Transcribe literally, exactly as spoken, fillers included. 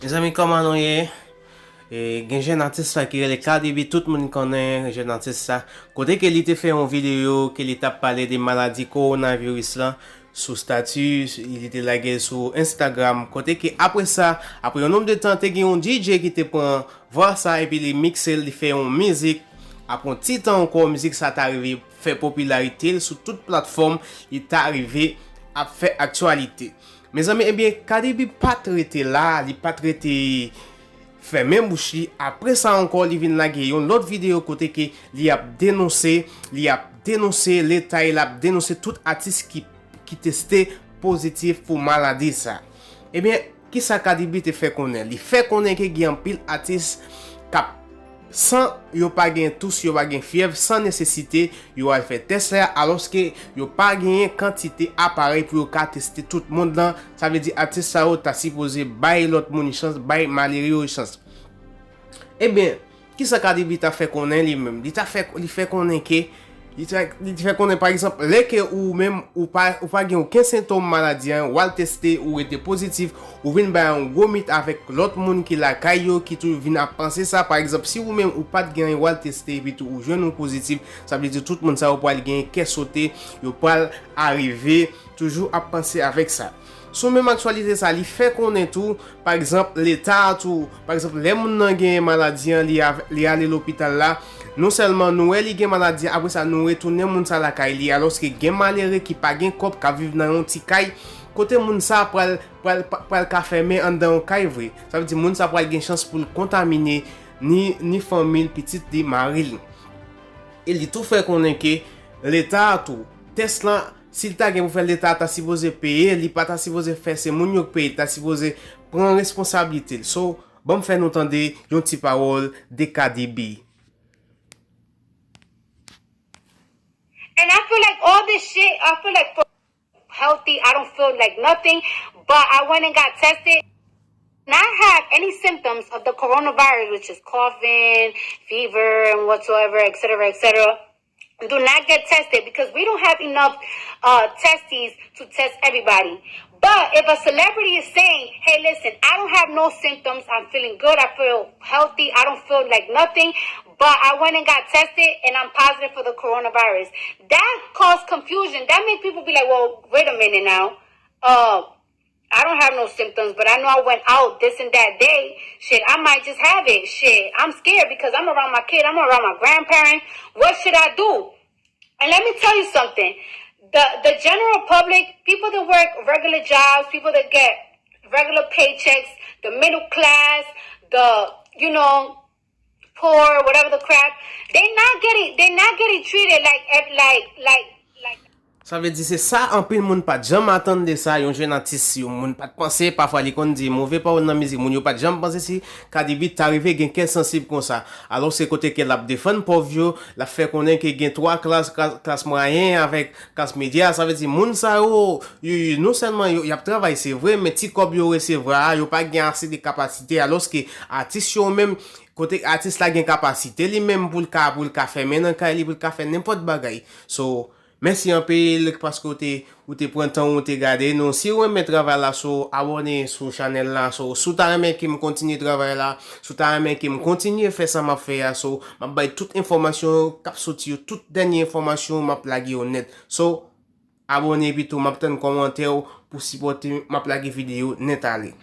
Mezanmi, kòman nou ye? E, gen jèn atis la ki rele Cardi B, tout moun konnen jèn atis la. Kote ke li te fè yon videyo ke li t ap pale de maladi kowonaviris la sou stati, li te lage l sou Instagram. Kote ke apre sa, apre yon nonb de tan, te gen yon D J ki te pran vwa sa epi li mikse l, li fè yon mizik. Apre yon ti tan ankò, mizik sa ta rive fè popilarite l sou tout platfòm, li ta rive ap fè aktyalite. Mezanmi, ebyen, Cardi B pa t rete la, li pa t rete fèmen bouch li. Apre sa ankò, li vin lage yon lòt videyo kote ke li ap denonse, li ap denonse Leta e l ap denonse tout atis ki, ki teste pozitif pou maladi sa. Ebyen, kisa Cardi B te fè konnen? Li fè konnen ke gen anpil atis k ap, san yo pa gen tous, yo pa gen fyèv, san nesesite, yo al fè tès la, alòske yo pa genyen kantite aparèy pou yo ka teste tout mond lan. Sa vle di atis sa yo ta sipoze bay lòt moun chans, bay malere yo chans. Ebyen, kisa Cardi B ta fè konnen li menm? Li ta fè, li fè konnen ke, li ta, li fè konnen, pa egzanp, lè ke ou menm, ou pa, ou pa gen okenn sentòm maladi an, w al teste, ou rete pozitif, ou vin bay yon gwo mit avèk lòt moun ki lakay yo, ki tou vin ap panse sa. Pa egzanp, si ou menm ou pa t gen anyen, w al teste, epi tou ou jwenn ou pozitif, sa vle di tout moun sa yo pral gen kè sote, yo pral arive toujou ap panse avèk sa. Sou menm aktyalite sa, li fè konnen tou, pa egzanp, Leta a tou, pa egzanp, lè moun nan gen maladi an, li, av- li ale lopital la, non sèlman nou wè li gen maladi an, apre sa, nou retounen moun sa lakay li, alòske gen malere ki pa gen kòb, k ap viv nan yon ti kay, kote moun sa pral, pral, pral ka fèmen anndan yon kay vre. Sa vle di moun sa pral gen chans pou l kontamine ni, ni fanmi l, pitit li, mari l. E li tou fè konnen ke Leta a tou, tès lan, si l ta gen pou fè, Leta a ta sipoze peye, li pa ta sipoze fè, se moun yo k peye, ta sipoze pran responsablite l. So, ban m fè nou tande yon ti pawòl de Cardi B. And I feel like all this shit, I feel like for healthy, I don't feel like nothing, but I went and got tested. Not have any symptoms of the coronavirus, which is coughing, fever, and whatsoever, et cetera, et cetera. Do not get tested because we don't have enough uh, testes to test everybody. But if a celebrity is saying, hey, listen, I don't have no symptoms, I'm feeling good, I feel healthy, I don't feel like nothing, but I went and got tested and I'm positive for the coronavirus, that cause confusion. That make people be like, well, wait a minute now. Uh, I don't have no symptoms, but I know I went out this and that day. Shit, I might just have it. Shit, I'm scared because I'm around my kid, I'm around my grandparent. What should I do? And let me tell you something. The the general public, people that work regular jobs, people that get regular paychecks, the middle class, the you know, poor, whatever the crap, they not getting they not getting treated like like like like Sa vle di se sa anpil moun pa t janm atann de sa, yon jèn atis, yon moun pa t panse, pafwa li konn di move pawòl nan mizik, moun yo pa t janm panse si Cardi B ta rive gen kè sansib konsa. Alòske kote ke l ap defann pòv yo, l ap fè konnen ke gen twa klas, klas, klas mwayen avèk klas medya, sa vle di moun sa yo, yo, yo non sèlman yo, y ap travay se vre, men ti kòb yo resevwa a, yo pa gen ase de kapasite, alòske atis yo menm, kote atis la gen kapasite li menm pou l ka, pou l ka fèmen nan kay li, pou l ka fè nenpòt bagay. So, mèsi anpil paske w te, ou te pran tan ou te gade nou. Si w renmen travay la, so, abòne sou chanèl la. So, si w ta renmen ke m kontinye travay la, si w ta renmen ke m kontinye fè sa m ap fè a, so, m ap bay tout enfòmasyon k ap soti yo, tout dènye enfòmasyon m ap lage yo nèt. So, abòne epi tou m ap tann kòmantè w pou sipòte m, m ap lage videyo nèt ale.